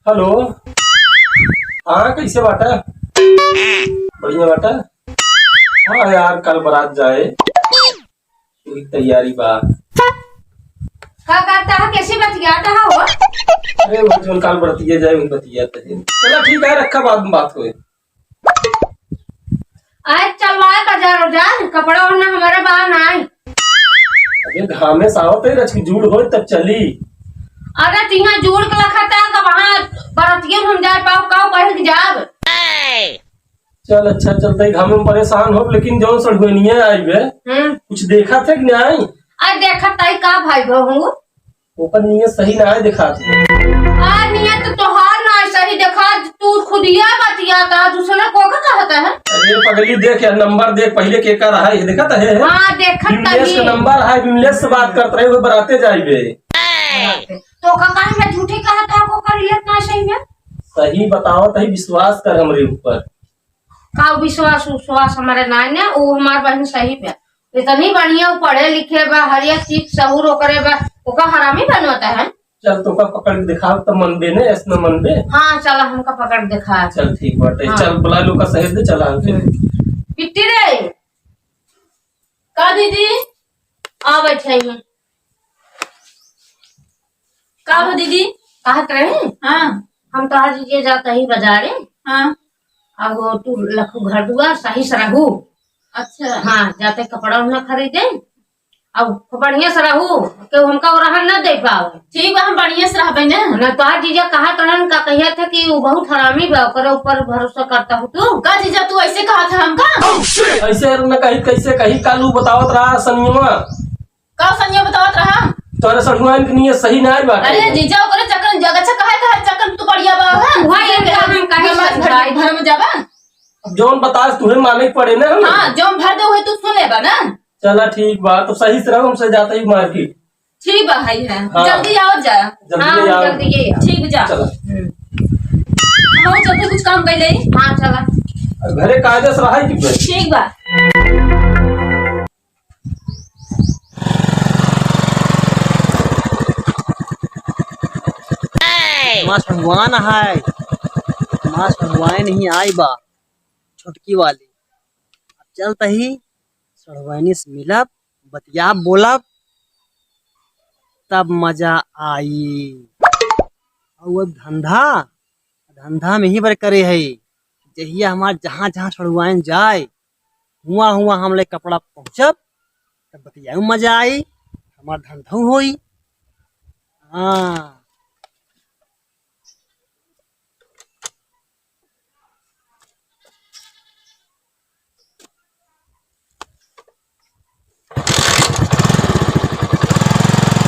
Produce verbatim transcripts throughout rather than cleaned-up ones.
हेलो। हाँ, कैसे बाटा? बढ़िया बाटा? हाँ यार, कल बारात जाए, पूरी तैयारी बा। का करता है, कैसे बतियाता है वो? अरे वो जो कल बरतिया जाए, वही बतियाते हैं। चला ठीक है, रखा, बाद में बात होए। आज चलवाए बाजार उजार, कपड़ा ओढ़ना हमारे बा नाई। अबे घामे से आवत है, रच के जूड़ होए तब चली। अरे तिहाँ जूड़ के लखा था, का वहाँ बरतिया हम जाए पाओ, का पहन के जाब? चल अच्छा, चलते ही घामे में परेशान हो, लेकिन जौन सड़ुआइनिया आई बे, हम्म। कुछ देखा थे कि नाई? अरे देखा ताई का भाई बहू, ओकर नियत सही ना है, देखात है। आ, नियत तो तोहार ना है सही, देखात, तू खुदिया बतियाता, दूसरे को का कहता है? अरे पगली, देख यार, नंबर देख, पहिले के का रहा है, ये देखा तो है। हाँ, देखत विमलेश तनी। का नंबर है, विमलेश से बात करत रहे, वो बराते जाइबे। तो का काहे में झूठे कहता है, को कर नियत ना सही है? सही बताओ, तही विश्वास कर हमरे ऊपर। का विश्वास उश्वास हमारे नाई ने, उ हमार बहिन सही बा। इतनी बढ़िया उ पढ़े लिखे बा, हर एक चीज सहूर ओकरे बा, ओका हरामी बनवता है। चल तोका पकड़ के दिखाओ तब मनबे ने, ऐसे न मनबे। हाँ, चला हमका पकड़ के दिखा। चल ठीक बाटे, हाँ। चल बुला लो का सहेज दे, चला हमसे। हम्म। बिट्टी रे, का दीदी? आ बैठे हैं। का हो दीदी? कहत रहे? हाँ। हम तो आज ये जाता ही बाजारे। हाँ। अब वो तू लखू घर दुआर सही से रहू। अच्छा। हाँ, जाते कपड़ा उन्हें खरीदे। अब बढ़िया से रहू, कि हमका ओरहन न दे पावे। ठीक बा, हम बढ़िया से रहबे ने। ना तो आज जीजा कहत रहन का कहिया थे कि वो बहुत हरामी बा, ओकरे ऊपर भरोसा करता हूँ तू। का जीजा तू ऐसे कहत है हमका? ऐसे न कही, कैसे कही, कल उ बतावत रहा सनियवा। का सनिया बतावत रहा? तोरे सड़ुआइन के नियत सही नाई बाटे। अरे जीजा, ओकरे चक्कर में जगह अच्छा काहे, काहे चक्कर में तू पड़िया बा, हाँ? वही एक काम हम कहे हमारे घर, ससुराल। घर में जाबा? अब जौन बतास तुहे माने के पड़े ना। हाँ, जौन भर दे उहे तू सुने बा ना। चला ठीक बा, तो सही से रहो, हमसे जाता ही मार्केट। ठीक बा, है, है। हाँ। जल्दी आओ जा। जल्दी हाँ, आओ। जल्दी ये आओ। ठीक जा। चला। हम्म। हम चलते कुछ काम कर ले। हाँ, चला। घरे कायदे से रहा कि बे? ठीक बा। हमार सड़ुआइन है, हमार सड़ुआइन ही आई बा, छोटकी वाली। अब चलत ही सड़ुआइनी से मिलब, बतियाब, बोलब, तब मजा आई। और अब धंधा, धंधा में ही बर करे है। जहिया हमार जहाँ जहाँ सड़ुआइन जाए, हुआ हुआ हम ले कपड़ा पहुँचब, तब बतियाऊ मजा आई, हमार धंधऊ होई। हाँ।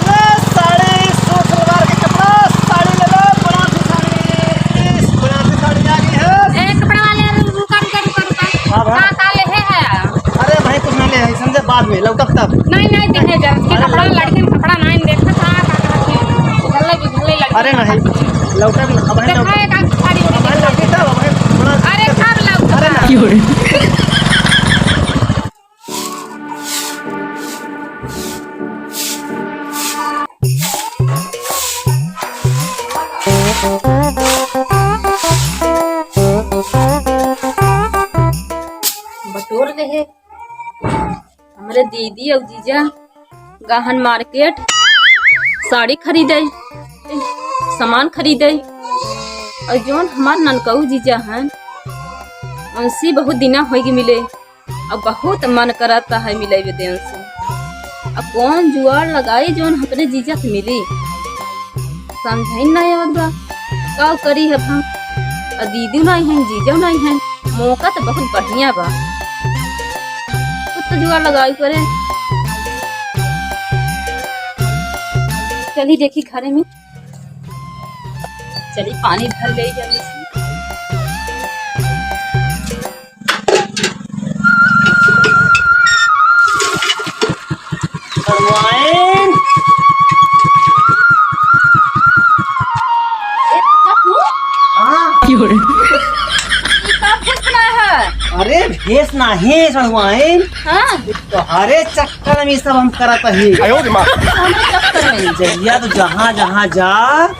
ले साड़ी, सूट सलवार के कपड़ा, साड़ी ले लो, बनारसी साड़ी, इस बनारसी साड़ी आ गई है। ए, कपड़ा वाले, रुका, रुका, रुका, रुका। हाँ भाई। का, का ले है? अरे भाई, कुछ ना ले है, समझे, बाद में, लौटब तब। नहीं, नहीं, देखे जा, के अरे कपड़ा, लौटब। लड़के में कपड़ा नहीं देखा था, का, का, का, झल्ले, झल्ले लड़के। अरे नहीं, लौटब, अब है देखा लौटब। है, का साड़ी उड़ी अब है देखा। लौटब, अब है थोड़ा अरे, कब लौटब? अरे नहीं। बटोर ले है। हमरे दीदी और जीजा गहन मार्केट साड़ी खरीदे, सामान खरीदे, और जौन हमार ननकऊ जीजा हैं, उनसे बहुत दिना होइगी मिले। अब बहुत मन करता है मिले बदे उनसे। अब कौन जुआड़ लगाई जौन अपने जीजा से मिली, समझे नहीं आवत बा। का करी अब हम? अब दीदी नहीं है, जीजा नहीं है, मौका तो बहुत बढ़िया बा। कुछ तो जुआड़ लगाई पड़े। चली देखी घरे में, चली पानी भर ले जल्दी से। सड़ुआइन। ए, जीजा तू? हाँ। ई का भेस बनाया है? अरे, भेस नाही, सड़ुआइन। हाँ। तोहरे चक्कर में सब हम करत ही। आयो रे माँ। हमरे चक्कर जहिया तो जहाँ जहाँ जा,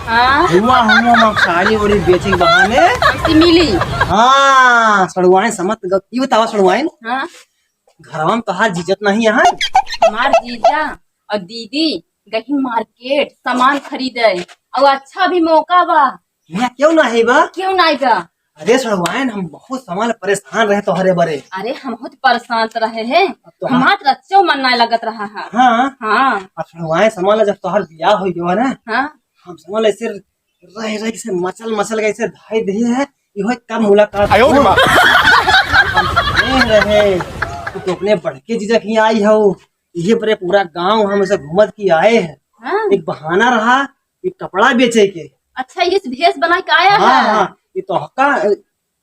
हाँ। हुआ हुआ हम साड़ी ओड़ी बेचे के बहाने। हमसे मिली। हाँ, सड़ुआइन समझ गल। ई बतावा सड़ुआइन। हाँ। घरवा में तोहार जीजत नहीं है? हमार जीजा और दीदी गई मार्केट सामान खरीदे, और अच्छा भी मौका बा। हियाँ क्यों ना है बा? क्यों ना आएगा? अरे सड़ुआइन, हम बहुत सामान परेशान रहे तोहरे बरे। अरे हम बहुत परेशान तो रहे हैं, अब तो हमार तो अच्छो मन ना लगत रहा है। हाँ। हाँ। अब सड़ुआइन सामान ला जब तोहर बियाह हो गया ना, हाँ। हम सामान ऐसे रह रह से मचल मचल के ऐसे धाई दिए है, इहो कब मुलाकात आयो रे हो। माँ। हम सुने रहे, तू तो अपने बड़के जीजा के यहाँ आई हो, इहे पर पूरा गांव हम ऐसे घूमत की आए हैं। हाँ। एक बहाना रहा, एक कपड़ा बेचे के। अच्छा, ये भेष बना के आया हाँ, है? हाँ, ये तो हका,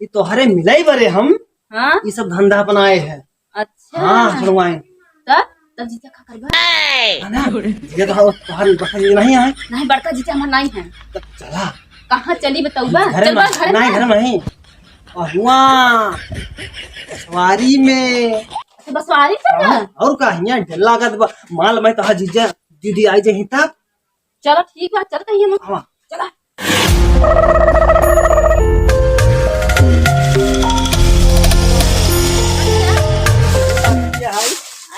ये तोहरे मिलाई बरे हम, हाँ? ये सब धंधा अपनाए हैं। अच्छा। हाँ, सड़ुआइन। तब, तब जीजा का करबा? है ना? जीजा तो हाँ, तोहर बड़का जीजा नहीं है। नहीं, बड़का जीजा हमार नहीं है। तब चला। कहाँ चली बताऊबा? घर चल में, बा, घर नहीं, में। घर में नहीं। और हुआ बसवारी में। अच्छा, बसवारी में हाँ, ना? और का हियाँ डर लागत बा। माल में तोहार जीजा दीदी आई जाही तब। चलो ठीक बा, चल कहिए हम। हाँ। चला।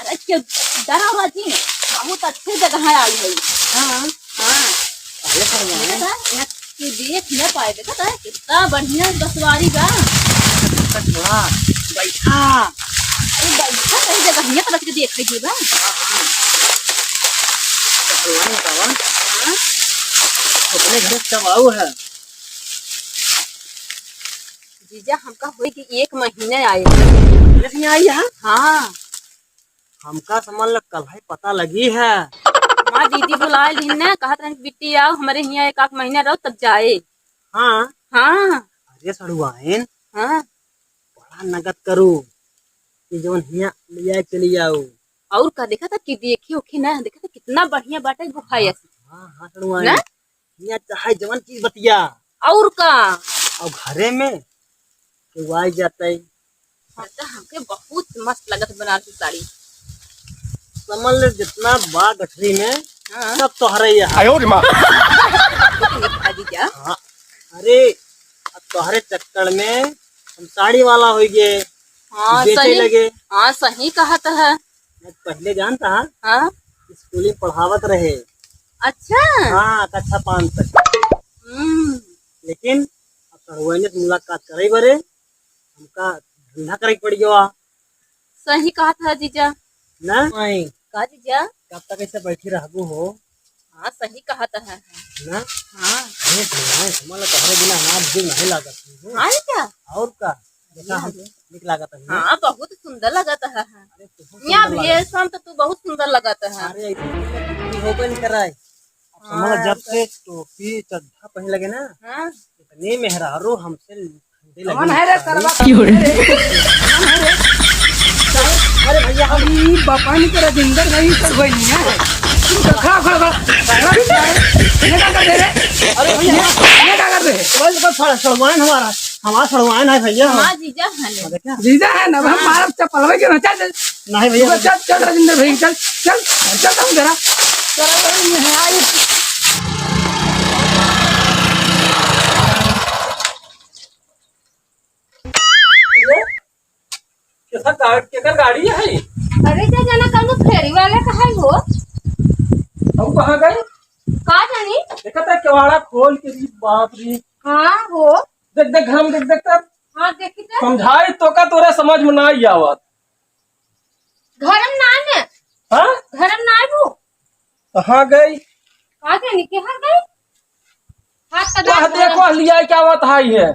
अरे क्यों डरा हुआ जी, बहुत अच्छे जगह आई है। हाँ। हाँ। अरे सड़ुआइन। देखा था? यहाँ के देख न पाए, देखा था? कितना बढ़िया बसवारी बा। अच्छा, छोड़ा। बैठा। अरे बैठा, सही जगह हियाँ पर रख के देख लीजिए बा। हाँ, हाँ। तो भगवान बतावा। हाँ? अपने घरे कब आऊ है? जीजा, हमका होई कि एक महीने आए। एक महीने आई है? हाँ। हमका समझ ल कल ही पता लगी है। हाँ, दीदी बुलाए लिहिन ने, कहत रहन कि बिट्टी आओ, हमरे हियाँ एक आध महीना रहो, तब जाए। हाँ। हाँ। अरे सड़ुआइन, हाँ। बड़ा नगद करू, कि जौन हियाँ ले आए चली आओ। और का देखा था कि देखे ओखे ना, देखा था कितना बढ़िया बाटे गुफा हाँ, ऐसे। हाँ, हाँ, सड़ुआइन। ना? हियाँ चाहे जवन चीज बतिया। और का? और घरे में केहू आई जाता है। हाँ, तो हमके बहुत मस्त लगत बनारसी साड़ी। समझ ले जितना बा गठरी में, हाँ। सब तोहरे ही है। आयो रे माँ। तो तू एक खा ली क्या? हाँ। अरे, अब तोहरे चक्कर में हम साड़ी वाला हो गए। हाँ, बेचे सही। लगे। हाँ, सही कहा तो है। मैं पहले जानता है, हाँ? स्कूल में पढ़ावत रहे। अच्छा। हाँ, कक्षा पाँच तक। हम्म। लेकिन अब सड़ुआइन से मुलाकात करे बरे हमका धंधा करे के पड़ गया। सही कहा था जीजा। ना? नहीं। का जीजा? कब तक ऐसे बैठी रहबू हो? हाँ, सही कहा था है। ना? हाँ। अरे भगवान, हमारा तोहरे बिना हमार दिल नहीं लागत है। हाँ, क्या? और का? देखा हम हाँ। निक लागत है ना? हाँ, बहुत सुंदर लगत है। अरे, तू यहाँ सुंदर लागत है। भेषम तो तू बहुत सुंदर लगत है। अरे, ऐसे होबे नहीं कराए। अब समझ हाँ, जब से टोपी चड्ढा पहन लगे ना, हाँ। इतने मेहरारू हमसे कौन है रे सरवा? क्यों रे? कौन है रे? अरे भैया, हम ई बापानी के राजेंद्र भाई सब भाई नहीं है। खड़ा, खड़ा, खड़ा। खड़ा, खड़ा। ये क्या कर दे रे? अरे भैया, ये क्या कर दे? बस, बस, थोड़ा सड़वाइन हमारा, हमारा सड़वाइन है भैया। हाँ, जीजा है। हाँ, देखा? जीजा है ना, हाँ। मारब चपलवे के ना, चल, चल। नहीं भैया। चल, चल, राजेंद्र भाई, चल, चल, चल, तुम जरा। चल, चल, ये है, आई। ये? कैसा गा-, केकर गाड़ी है? अरे, का जाना, कौनो फेरी वाले का है वो? हम कहाँ गए? का जानी? देखा था, केवाड़ा खोल के, री बाप रे। हाँ, हो। देख, देख, घर में देख, देख, देख। हाँ, देखी तो। समझाई तो का तोरा समझ में ना ही आवत। घर में ना है। हाँ? घर में ना है वो। कहाँ गई? कहाँ गई? केहर गई? हाथ का वाह, दांत देखो, लिया क्या बात आई है।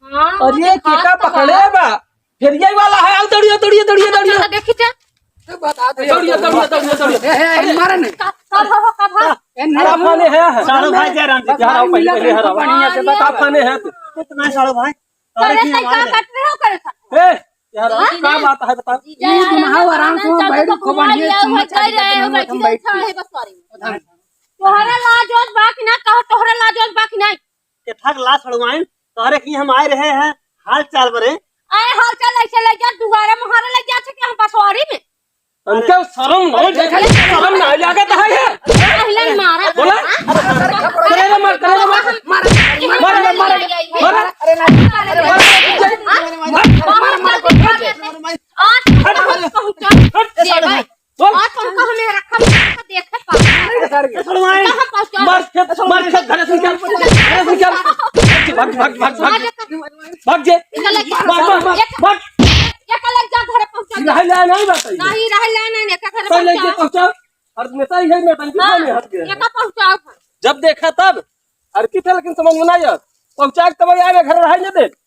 हाँ, अरे, हाथ केका तो पकड़े बाहर। बा? फेरिया वाला है, आओ, दौड़ियो, दौड़ियो, दौड़ियो, दौड़ियो। देखी जा। ए, बता दे। दौड़ियो, दौड़ियो, दौड़ियो, दौड़ियो। ए, ए, ए, मारे नहीं। का, का, का, का, का? ए, नहीं, का फाने है? साढ़ू भाई जयराम जी, यहाँ आओ, पहले, पहले यहाँ आओ। बढ़िया से बता। का फाने है तू? कुछ नहीं, साढ़ू भाई। अरे, अरे, की तै का हमारे काट रहे हो, करे था? ए, यार, हाँ? का बात है, बताओ? जीजा, ई यार, दुनहा आराम से ना, बैठ चल, खूब बढ़िया घुमा लिया, चम्मच बैठ चाटी रहे हो, करके बैठ बैठ के। है बस, सॉरी। हाँ। तोहरा लाज वाज बा कि ना? कहो, तोहरा लाज वाज बा कि ना? के ठाक लाज सड़वाइन, तोहरे की हम आए रहे हैं, हाल चाल बरे। आए हाल चाल ऐसे ले जा, दुआरे मुहारे ले जा, छे कि हम बसवारी में। तनका शरम नहीं, देखा, शरम नहीं लागत है ये। पहले मारा। बोला? करे रे मार, करे रे मार। मार, मार, मार, मार। आज पहुंचा दे भाई। बोल। आज हमका हमें रखा, देखत पा। कहाँ पहुंचा? मार खेत, मार खेत, घरे से निकल, घरे से निकल। भाग, भाग, भाग, भाग। भाग जे। मार, मार, मार, भाग। ये कल जा घरे पहुंचा दे। रह ले, नहीं बात है। नहीं, रह ले, नहीं, नहीं, का घरे पहले पहुंचा। ये पहुंचा। और नेता ही है, मैं टंकी हाँ, में हट गया। ये का पहुंचाओ घर? जब देखा तब। और की थे, लेकिन समझ में नहीं आया। पहुंचा के तब यार घर रहा ही नहीं दे।